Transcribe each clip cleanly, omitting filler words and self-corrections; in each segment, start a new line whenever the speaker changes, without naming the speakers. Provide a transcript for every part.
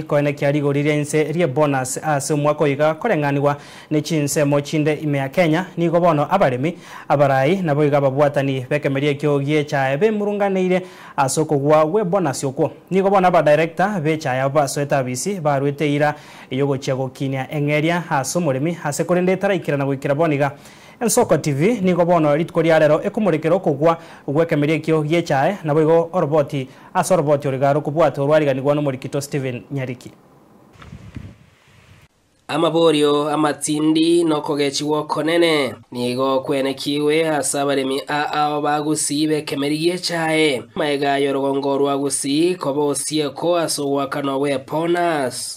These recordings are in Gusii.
Koenekia rigori ria inse ri'ebonus ase omwaka oiga koreng'anigwa ne chinsemo chinde ime ya Kenya, nigo bono abaremi, abarai naboigo ababwatani b'ekemeria ekio gi'echae bemurunganeire ase okogwa gw'ebonus okwo. Nigo bono abadirector b'echae abwo basoete abisi baruete eira y'ogochia gokinia eng'eria ase omoremi ase korende etaraikerana goikera bono iga. Ensoko TV nigo bono rituko ria rero ekomorekera okogwa gw'ekemeria ekio gi'echae naboigo oroboti Ase oroboti oro iga rokobwata orwariganigwa nomorikito Stephen Nyariki.
Amaborio amatindi nokogechigwa okonene nigo kwenekigwe ase abaremi aao ba Gusii b'ekemeri gi'echae, magega y'orogongo rwa Gusii koba osieko ase ogoakanwa gw'eponus.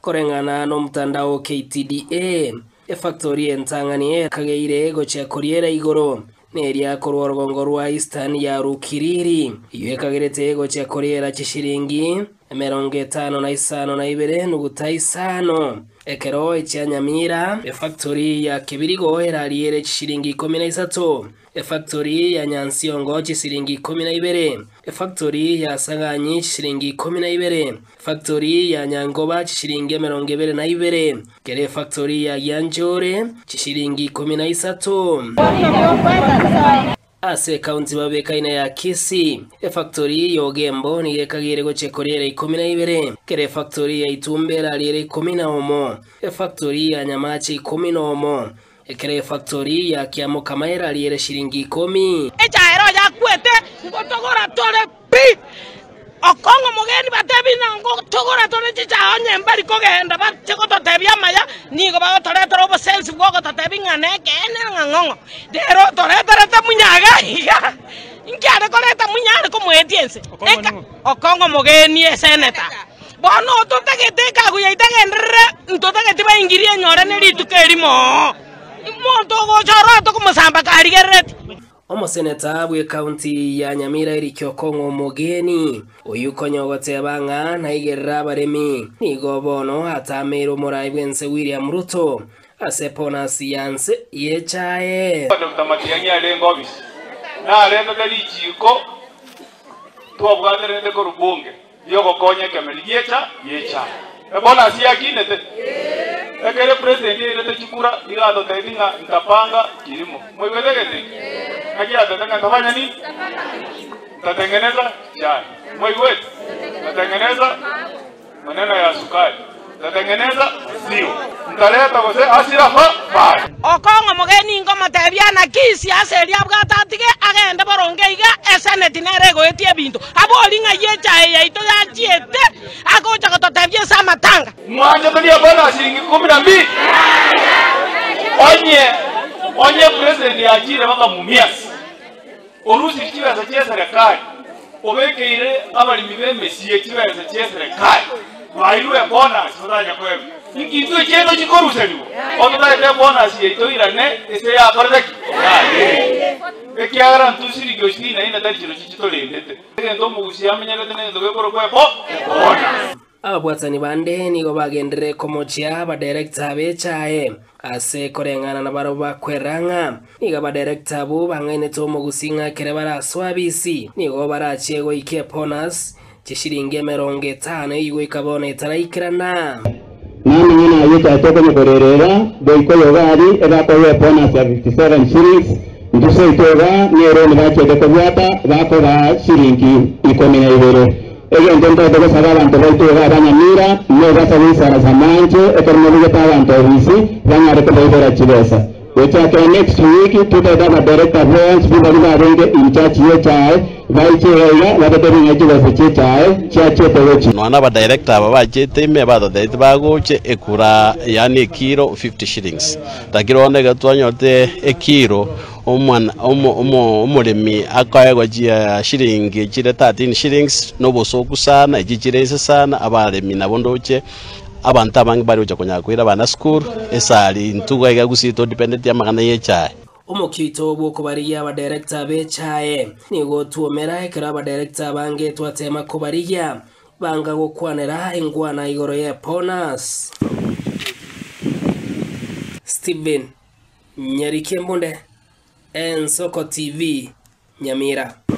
Koreng'ana nomotandao o KTDA, efactori entang'ani ekageire gochia koriera igoro Neria korwa orogongo rwa Eastern ya Rukiriri, eyio ekagerete gochia koriera chishiringi 52 nuguta isano. Ekero echia Nyamira, efactory ya Kebirigo erariere chishiringi 13, efactory ya Nyansiongo chisiringi 12, efactory ya Saganyi chisiringi 12, efactory ya Nyangoba chishiringi 22, Kera efactory ya Gianchore chishiringi 13. Ase ekaunti babekaine ya Kisii, efactory y'Ogembo nigo ekageire gochia koriera 12, kera efactory ya Itumbe erariere 11, efactory ya Nyamache 11, ekero efactory ya Kiamokama erariere shiringi ikomi.
Echaero yakwete, ngotogora tore pi. Okong'a omogeni batebi ng'a ngotogora tore chichaha onye mbari kogenda bache gototebia amaya, nigo bagotoretera obosensi bw'ogototebi ng'a nekeene ng'a ng'ong'o. Rero otoreterete munyaga iga, inki are koreta munya are komoetia ense? Eka okong'a omogeni eseneta. Bono totagete ekagu yaito egenderere, ntotageti baingirie enyore ne rituko erimo. Omonto ogocha oro tokomosamba karigerereti.
Omoseneta bw'ekaunti ya Nyamira Eric Okong'o Omogeni, oyio konya ogoteba ng'a naigerere abaremi, nigo bono atameire omorai bw'ense William Ruto ase bonus ya nse y'echae.
Doctor Matiang'i arenge obisi naretete richiiko twabwatererete korwa bunge riogokonya ekemeri giecha giecha. Ebonus yakinete? Ekero epresident yairete chikura nigo atotebi ng'a ntapanga kilimo. Moigwete egento ekio? Naki atete ng'a ntafanya nini? Ntatengeneza chai. Moigwete? Ntatengeneza maneno ya sukari. Ntatengeneza maziwa. Ntareta gose hasira fa fire.
Okong'a omogeni nkomotebia naki siasa eria abwate atige agende boronge iga, eseneti nere egoetia ebinto. Abori ng'ai echae yaito yachiete agocha gototebia ase amatanga.
Mwanchete riabana shilingi kumi na mbili? Onye onye president achire baka Mumias orusirie chibesa chia eserekari obekeire abaremi b'emesie chibesa chia eserekari bairwe ebonus batanya koegwa. Inki intwe chiaito chikoruserigwa? Ototagete ebonus yaito irane ase yakorete ki? Yabeire. Ekiagera intwe shilingi ositini na ine tari chirochio chitorendete. Egento omogusia amenyerete negento gekorokwa ebo ebonus.
Ababwatani bande nigo bagenderere komochia abadirector b'echae ase koreng'ana nabarabwo bakwerera ng'a nigo abadirector abwo bang'ainete omogusi ng'a ekere barasoe abisi nigo barachie goika ebonus chishiringi 50 eyio goika bono etaraikerana.
Namang'ana ayio ekero tokonya korerera goika oyogari ebakoegwa ebonus ya 57 shillings, intwe seito iga neroni bachiete kobwata bakobaa shilingi 12. Egento ntagete gosaba abanto baito iga abanyamira, mobasa goisarasa manche ekero mobegete abanto obisi banyare kobaibera chibesa. Gochakera next week totagete abadirector bonsi pi baria barenge in charge y'echae baiche iga iga batotebie ng'a chibesa chi'echae chiachete gochi.
Nonya na abadirector aba bachete ime batotebeti bagoche ekura yaani ekiro 50 shillings. Lakini bono ekero twanyorete ekiro omwana omo omo omoremi akoegwa chia shilingi chire 13 shillings na obosoku sana echi chire inse sana abaremi nabo ndoche abanto abange bare gocha konyara koira abana sukuru, esari intwe iga iga gusii todependeti amang'ana ya echae.
Omokito bw'okobarigia abadirector b'echae nigo otwomera ekero abadirector abange twatema kobarigia banga gokwanera engwana igoro y'ebonus. Stephen Nyariki Embunde, Ensoko TV, Nyamira.